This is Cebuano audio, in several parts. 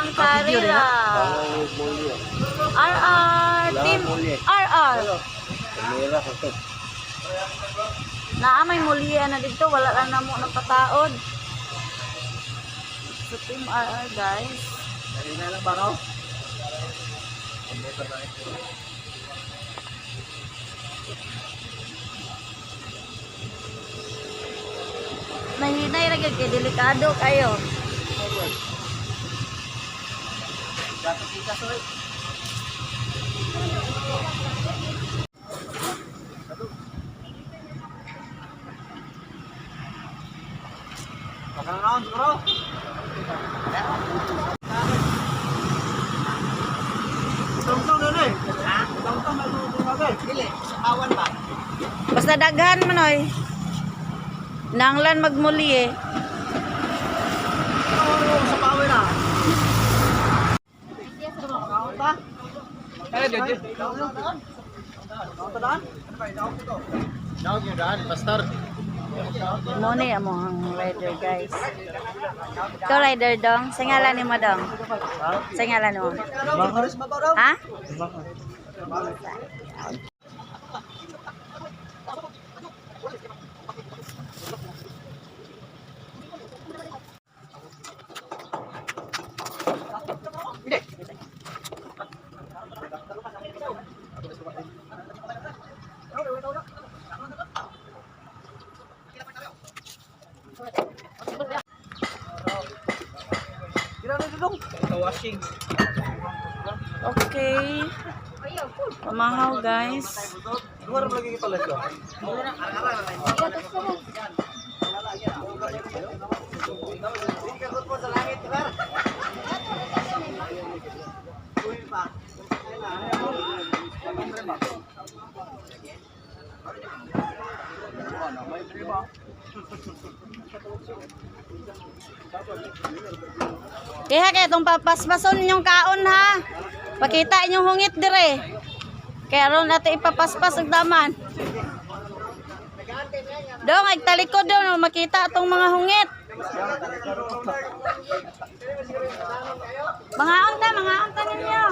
ang karera. RR, Team RR. Naa may muliya na dito, wala lang na mo nagpataod. So Team RR, guys. Dali na lang ba, no? Nahinay ra gyud kay delikado kayo. Dapat kita, soy. Baka na siguro. Tungtong na eh. Ha? Tungtong na eh. Dili, awan ba? Basta daghan man oy. Nanglan magmuli eh. Oo, sa pawin na. Mo ni among rider, guys. Ikaw rider dong, sa ngalan nimo dong. Sa ngalan mo. Ha? Washing. Okay. Pamahaw, guys. Luar lagi kita lihat. Kaya kay itong papaspason inyong kaon ha. Pakita inyong hungit dire. Kaya ron natin ipapaspas ang daman. Dong, ay talikod dong, makita atong mga hungit. Mga unta, mga unta ninyo.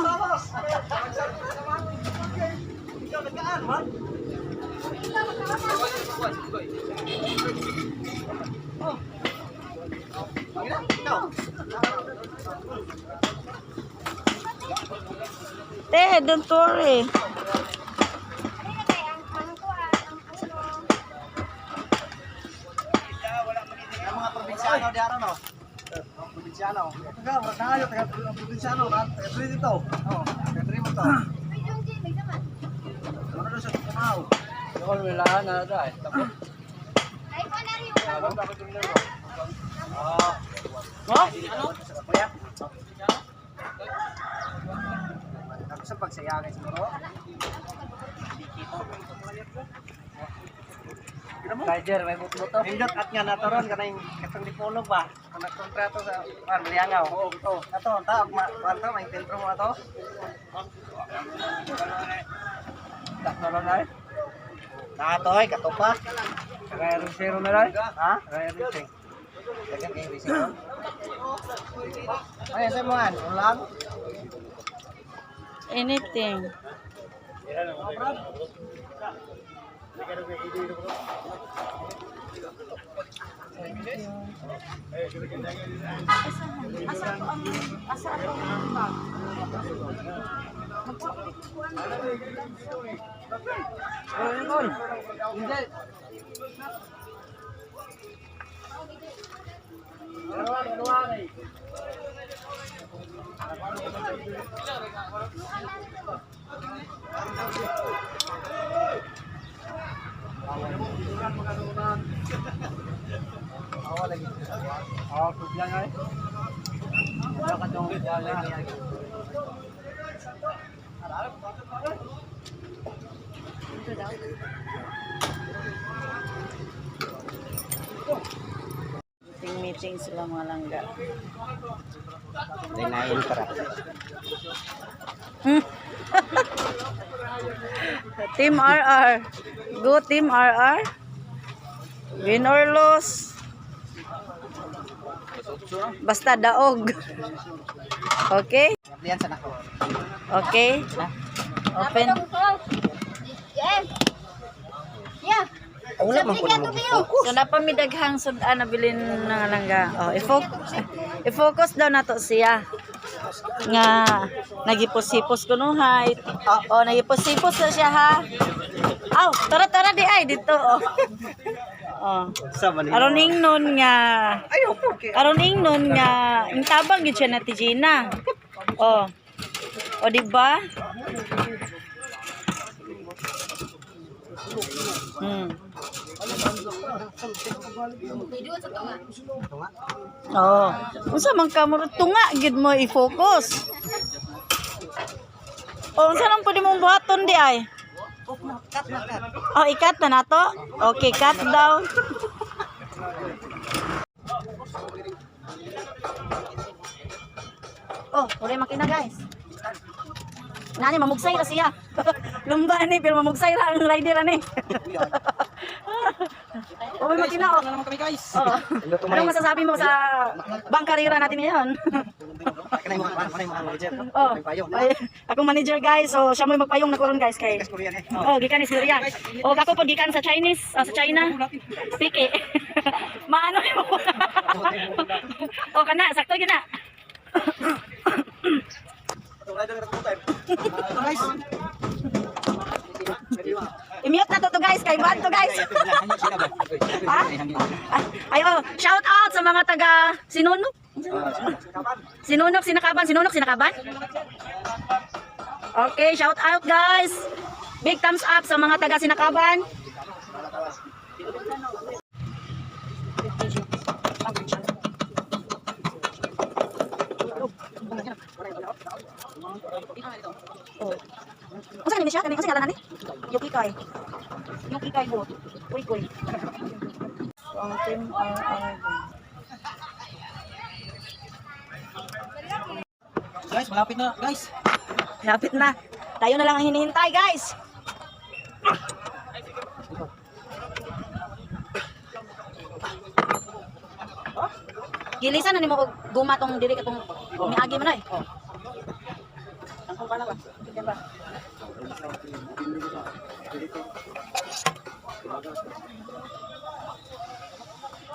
Te, don't worry. Ang mga probinsyano di aron no. Mga probinsyano. Taga, wala tayo taga probinsyano, taga diri dito. Oh, taga diri mo to. Ano na sa Kumaw? Yo wala na dai. Ah. Ano? Kuya? Ako sa pagsayangin siguro. Tiger, may buto-buto. Hindot at nga nataron kanang katong dipolog ba? Kung nagkontrato sa ah, Liangaw. Oo, to. Ato, ta ma kuan to, may filtro mo ato. Takno na ay. Natoy, katopa. Kaya rin na rin. Ha? Kaya rin. Dagan kay racing ron. Ay, sa mo an, ulang. Anything. Asa ko ang asa ako ang bag? Hindi. Meeting meeting sila mga langga. Dinain para. Team RR. Go Team RR. Win or lose. Basta daog. Okay? Yan sa nako. Okay. Open. Yeah. Yeah. Wala man ko na mo. So napamidaghang sudan na bilin nga langga. Oh, i-focus daw nato siya. Nga nagipos-hipos kunuhay. Oh, nagipos-hipos na siya ha. Aw, tara tara di ay dito. Oh. Oh. Sa man. Aron ingnon nga Ay, okay. aron ingnon nga intabang gyud siya na ti Gina. Oh. O di ba? Oh. Unsa man ka mo tunga gid mo i-focus. Oh, unsa nang pwede mong buhaton di ay? Cut na cut. Oh, i-cut na nato. Okay, cut daw. Oh, wala yung makina, guys. Nani, mamugsay ra siya. Lumba ni, pero mamugsay ra ang rider ani. Oh, may makina oh. Naman kami, guys. Oh. Anong masasabi mo sa bangkarera natin ngayon? Kanay mga kanay mga manager. Oh. May payong. Ay, akong manager, guys, so siya mo magpayong na karon, guys, kay Korean eh. Oh, gikan is Korea. Oh, ako po gikan sa Chinese, sa China. Piki. Maano mo. Oh, kana sakto gyud na. Guys. I-mute na to to guys, kay ban to, guys. Ha? Ay, oh, shout out sa mga taga Sinunok. Sinunok, Sinakaban, Sinunok, Sinakaban. Okay, shout out, guys. Big thumbs up sa mga taga Sinakaban. Oh. Unsa ni siya? Kani unsa ngalan ani? Yuki Kai. Yuki Kai bo. Uy koy. Ang team RR. Guys, malapit na, guys. Lapit na. Tayo na lang ang hinihintay, guys. Gilisan na nimo og guma tong diri katong miagi man ay. Ang pa na ba? Yan ba?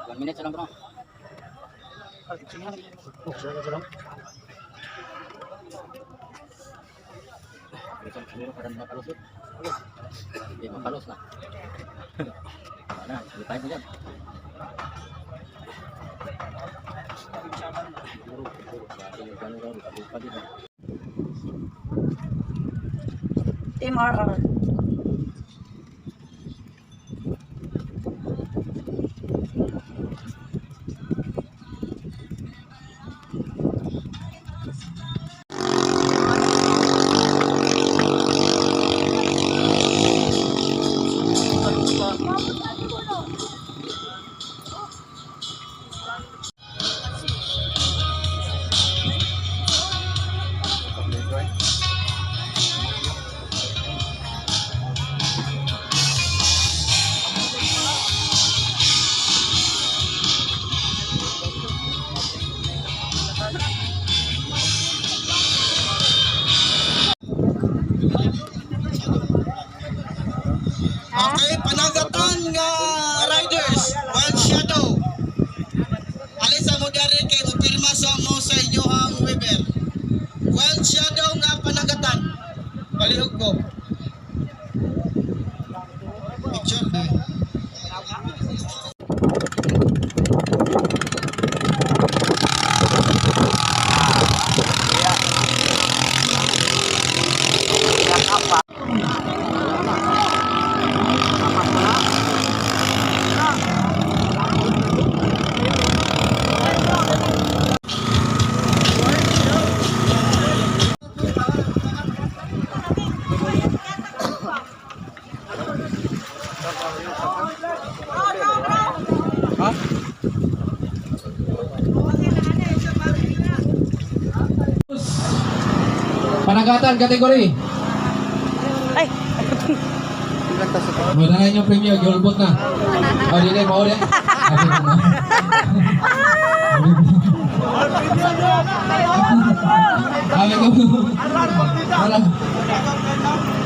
One minute lang bro. Hindi makalos na. Wala na, lipahin mo dyan. Siguro, siguro. Dati yung gano'n gano'n, lupa din eh. Team RR. Okay, panagatan nga riders, Wild Shadow. Alis mo diri kay mopirma sa mo sa inyohang Weber. Wild Shadow nga panagatan. Palihog ko. Picture eh. Panagatan category. Ay, Wala na inyong premyo, giulbot na. O, dili, mao rin. Sabi ko, wala.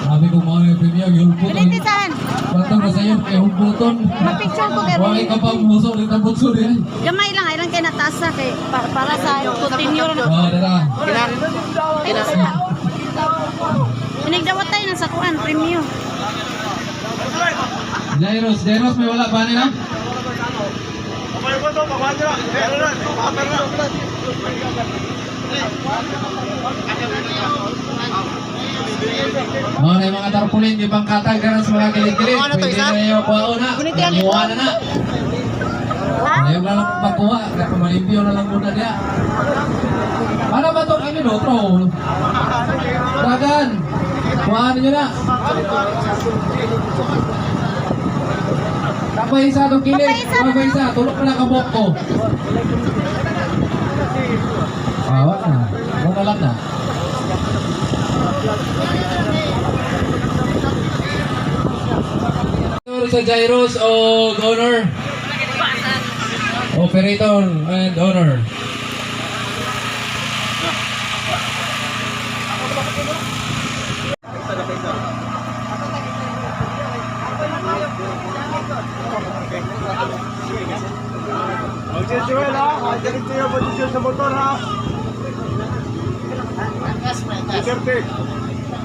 Sabi ko, mga may premyo, gihulputon. Bilitisan. Basta na sa'yo, kay hulputon. Mapicture ko kay Wala ka pang muso, dito butso niya. Gamay lang, ay lang kay natasa kay para sa continue na. Oh, dara. Ay, basta. Inigdawat tayo ng sakuan, premium. Jairos, Jairos, may wala pa nila? Mga na yung mga tarpaulin, di bang katag ka sa mga kilig-kilig. Pwede na yung kuha na. Kuha na na. Ayaw na lang pagkuha, kaya pamalimpyo na lang muna niya. Para ba ito kami no? Otro. Dagan! Kuhaan ninyo na. Tapay isa itong kilig. Tapay isa na. Tapay isa. Tulok na lang kabok ko. Ah, wala na. Wala lang na. Sa gyros o owner? Operator and owner.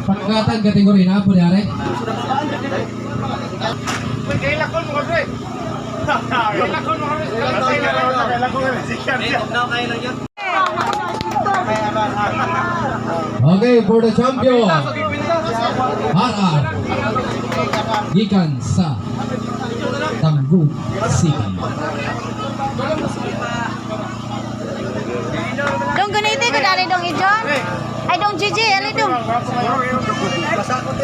Pagkatan kategory na po diare. Okay, for the champion. RR. Gikan sa Tanggu City. Dong guniti ko dali dong ijon. Ay dong Gigi, ali dong.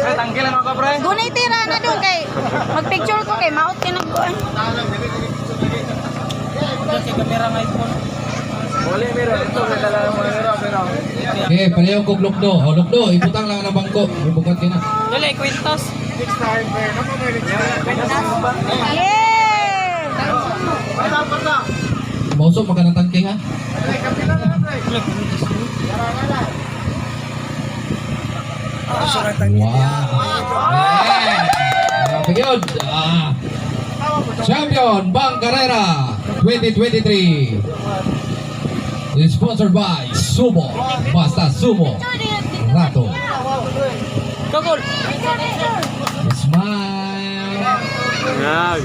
Tangkil lang ako, pre. Guniti ra na dong kay magpicture ko kay maot kay nagkuan. Wala, pero ito, may dala ng mga pero, pero. Okay, pareho kog lukdo. O lukdo, ibutang lang ang bangko. Ibukat ka na. Yeah! Mausok maka ng tangke ha. Wow. Yeah. Pagod. Ah. Champion Bang Carrera 2023. Is sponsored by Sumo. Basta Sumo. Rato. Smile. Ya,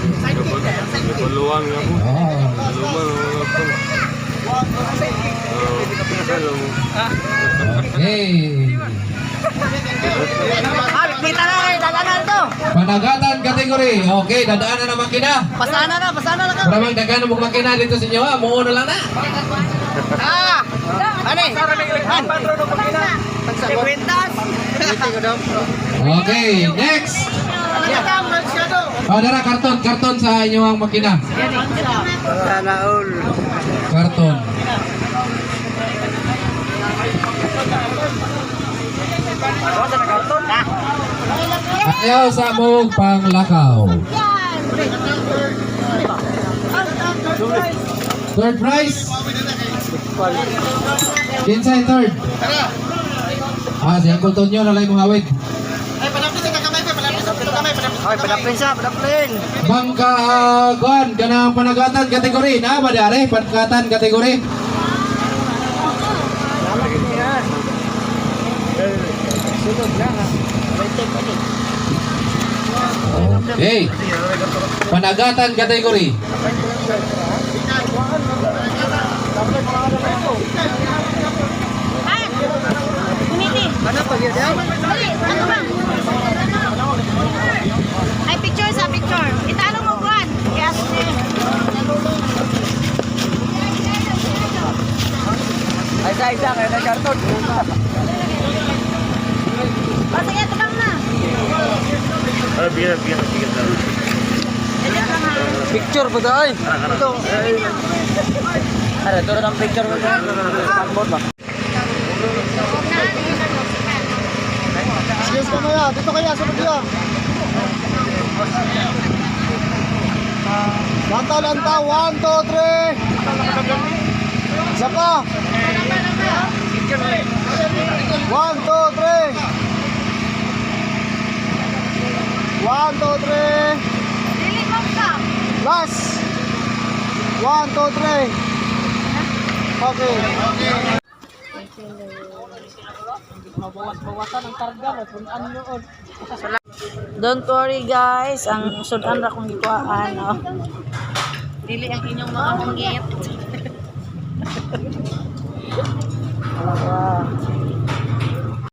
luang ako. Oh. Luang ako. Okay. Ah, kita na kay dalanan to. Panagatan category. Okay, dadaan na ng makina. Pasana na, pasana na ka. Maraming dagan na makina dito sa inyo ha. Muo na lang na. Ah! Ano? Okay, next. Oh, dara karton, karton sa inyo ang makina. Karton. Ayaw sa mong panglakaw. Third prize. Kinsay third. Ah, si Uncle Tonyo na lang mong hawid. Ay, palapit sa kamay, palapit sa kamay, palapit. Ay, padaplin siya, padaplin. Bangka kuan kanang panagatan kategory na ba diare panagatan kategory. Okay. Panagatan kategory. Ah! Guniti. Dali, ano ba? Ay, picture sa picture. Italo mo, Juan. Yes. Ay, isa, isa, kaya na karton. O, sige, tukang na. Ah, bigyan, bigyan, bigyan. Edit lang ha. Picture po ay. Ito. Ara, turo ng picture mo. Passport ba? Excuse ka maya, dito kaya, sunod kaya. Lantaw, lantaw, 1, 2, 3. Isa pa. 1, 2, 3. Dili man ka. Last. 1, 2, 3. Okay. Don't worry guys, ang sudan ra kong gikuhaan. Oh. Dili ang inyong mga mungit. Wow.